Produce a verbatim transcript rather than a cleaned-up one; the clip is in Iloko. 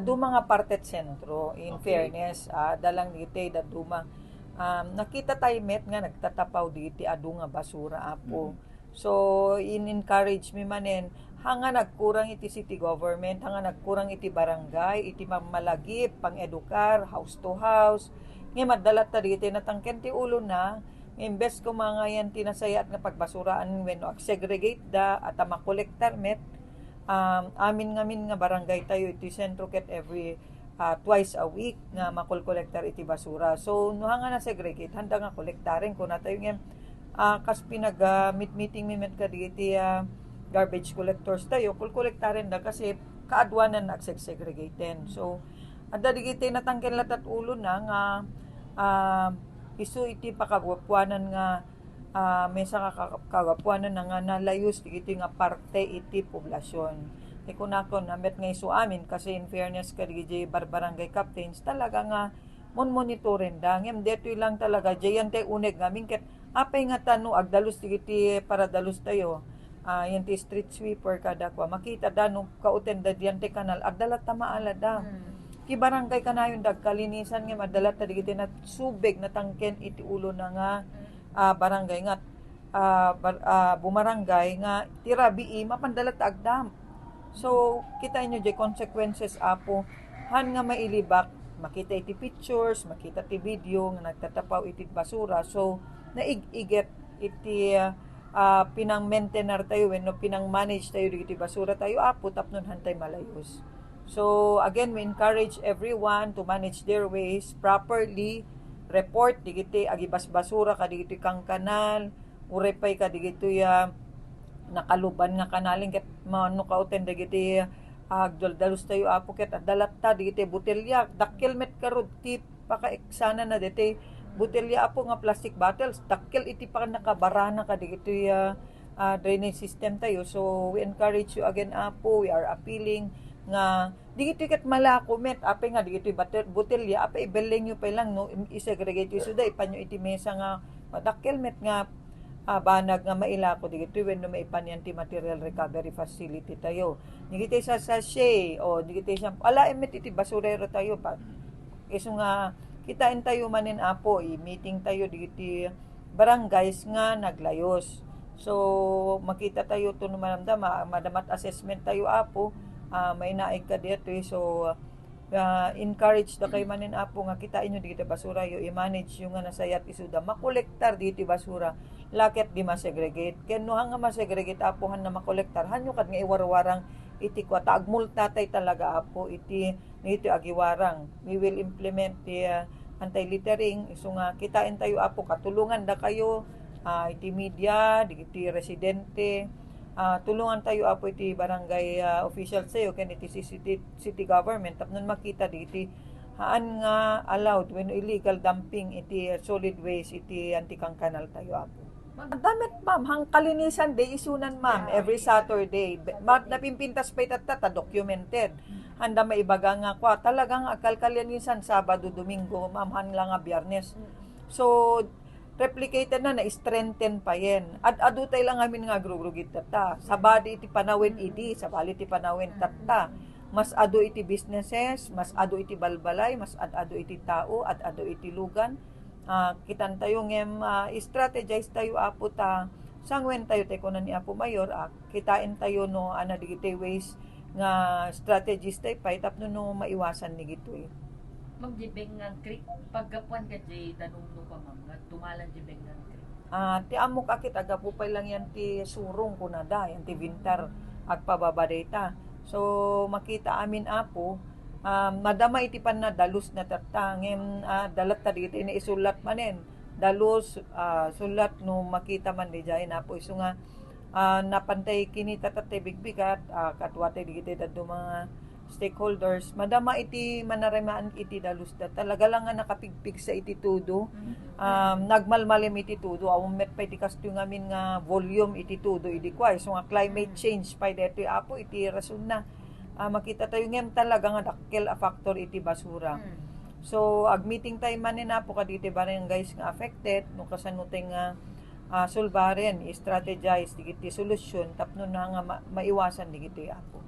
Duma nga parte sentro, in Okay. fairness, ah, adda lang dagiti dadduma. Um, nakita tayo met nga nagtatapaw dagiti adu nga basura, Apo. Mhm. So, in-encourage mi manen, ha nga nagkurang iti city government, ha nga nagkurang iti barangay, iti pammalagip, pang-edukar, house to house. Ngem adda latta dagiti natangken ti ulona, nga imbes koma nga yan ti nasayaat nga pagbasuraan wenno ag-segregate da, at a makolektar met, um, amin ngamin nga barangay tayo, iti sentro ket every, ah, twice a week nga makolkolektar iti basura. So, no ha nga na-segregate, handa nga kolektaren, kuna tayo ngem, ah, kas pinag, ah, meet-, meeting mi met kadagiti, ah, garbage collectors tayo, kolkolektaren da kasi kaaduanan nga agseg-segregaten. So, adda dagiti natangken latta ti ulona nga, ah, isu iti pakagupuanan nga, ah, maysa nga ka-, kagupuanan nga nalayus dagiti nga parte iti poblasion. Ti kunakon, a, met nga isu amin, kasi in fairness kadagiti bar-, barangay captains, talaga nga mon-monitoren da. Ngem detoy lang talaga, diay yan ti uneg ngamin ket apay nga ta no agdalus dagiti paradalus tayo, ah, yan ti street sweeper kada kua, makita da no kauten da diyan ti kanal, adda latta maalada. Mm. Ti barangay kanayon da agkalinisan ngem adda latta dagiti nasubeg, natangken iti ulona nga, ah, barangay nga, ah, bar-, ah, bumarangay nga ti rabii, mapanda latta agdamp. So, kitaenyo diay consequences, Apo. Han nga mailibak, makita iti pictures, makita ti video nga nagtatapaw iti basura. So, naig-iget iti, ah, pinang-maintain tayo wenno pinang-manage tayo dagiti basura tayo, Apo, tapno hantay malayus. So, again, we encourage everyone to manage their waste properly, report dagiti agibasbasura kadagiti kangkanal, uray pay kadagitoy, ah, nakaluban nga kanalen ket mano kauten dagiti, ah, agdaldalus tayo, Apo, ket adda latta dagiti botelya. Dakkel met garud ti pakaiksanana dagiti botelya, Apo, nga plastic bottles. Dakkel iti pannakabarana kadagitoy, ah, ah, drainage system tayo. So, we encourage you again, Apo. We are appealing nga dagitoy ket malako met, apay nga dagitoy batel-, botelya, apay ibellengyo pay lang, no, im-, i-segregate yo isuda, ipanyo iti mesa nga madakkel met nga, ah, banag nga mailako dagitoy wenno maipan yan ti material recovery facility tayo. Dagitoy sa sachet, o dagitoy sa, alaem met iti basurero tayo, pa-, isu nga, kitaen tayo manen, Apo, i-meeting tayo dagiti barangays nga naglayus. So, makita tayo to no manamda, ma-, madama ti assessment tayo, Apo, ah, mainaig ka ditoy. So, ah, encourage da kayo manen, Apo, nga kitaenyo dagiti basurayo, i-manage yo nga nasayaat isuda, makolektar ditoy basura, la ket di masegregate. Ken no han nga masegregate, Apo, han na makolektar, hanyo kad nga iwarwarang iti kua, ta agmulta tay talaga, Apo, iti dagiti agiwarang. We will implement the, ah, anti-littering. Isu nga, kitaen tayo, Apo, katulongan da kayo, ah, iti media, dagiti residente, ah, tulongan tayo, Apo, iti barangay, ah, officials tayo, ken iti city, city government, tapno makita dagiti haan nga allowed wenno illegal dumping iti solid waste iti anti-kangkanal tayo, Apo. Adda met, ma'am, han kalinisan day isunan, ma'am, Yeah, every okay. Saturday. Be-, ma-, Saturday. Napimpintas pay tatta, ta documented. Mm. Handa maibaga nga kua, talagang agkalkalinisan Sabado, Domingo, ma'am, han la nga Biyernes. Mm. So, replicated na, na-strengthen pa yan. Ad-adu tay lang amin nga agrugrugit tatta. Sabali iti panawen Mm. idi, sabali iti panawen Mm. tatta. Mas adu iti businesses, mas adu iti balbalay, mas ad-adu iti tao, ad-adu iti lugan. Ah, kitan tayo ngem, ah, strategize tayo, Apo, ta sanguen tayo, tay kuna ni Apo Mayor, ah, kitaen tayo no, ana, dagiti ways nga strategies tayo pay tapno no maiwasan ni gitoy. Ma'am, di Bengang Creek, paggapuan ka di danum no pa, ma'am, nga tumalan di Bengang Creek. Ah, ti ammok a ket, aggapu pay lang yan ti surong kunada, yan ti winter, agpababa dayta. So, makita amin, Apo, ah, madama iti pannadalus na tatta, ngem, ah, adda latta dagiti naisulat manen. Dalus, ah, sulat no makita man diay, Apo, isu nga, ah, napantay kinita tatta ti bigbigat, ah, kadua tay dagiti dadduma nga stakeholders, madama iti manarimaan iti dalus da. Talaga lang nga nakapigpigsa iti tudo. Mm. Um, nagmalmalem iti tudo. Awan met pay ti kastoy ngamin nga volume iti tudo idi kua. Isu nga climate Mm. change pay daytoy, Apo, iti rason na. Ah, makita tayo ngem talaga nga dakkel a factor iti basura. Mm. So, agmeeting tayo manen, Apo, kadagiti barangays nga affected, no kasano tayo nga, ah, sulbaren, i-strategize dagiti solusyon tapno na nga ma-, maiwasan dagiti, Apo.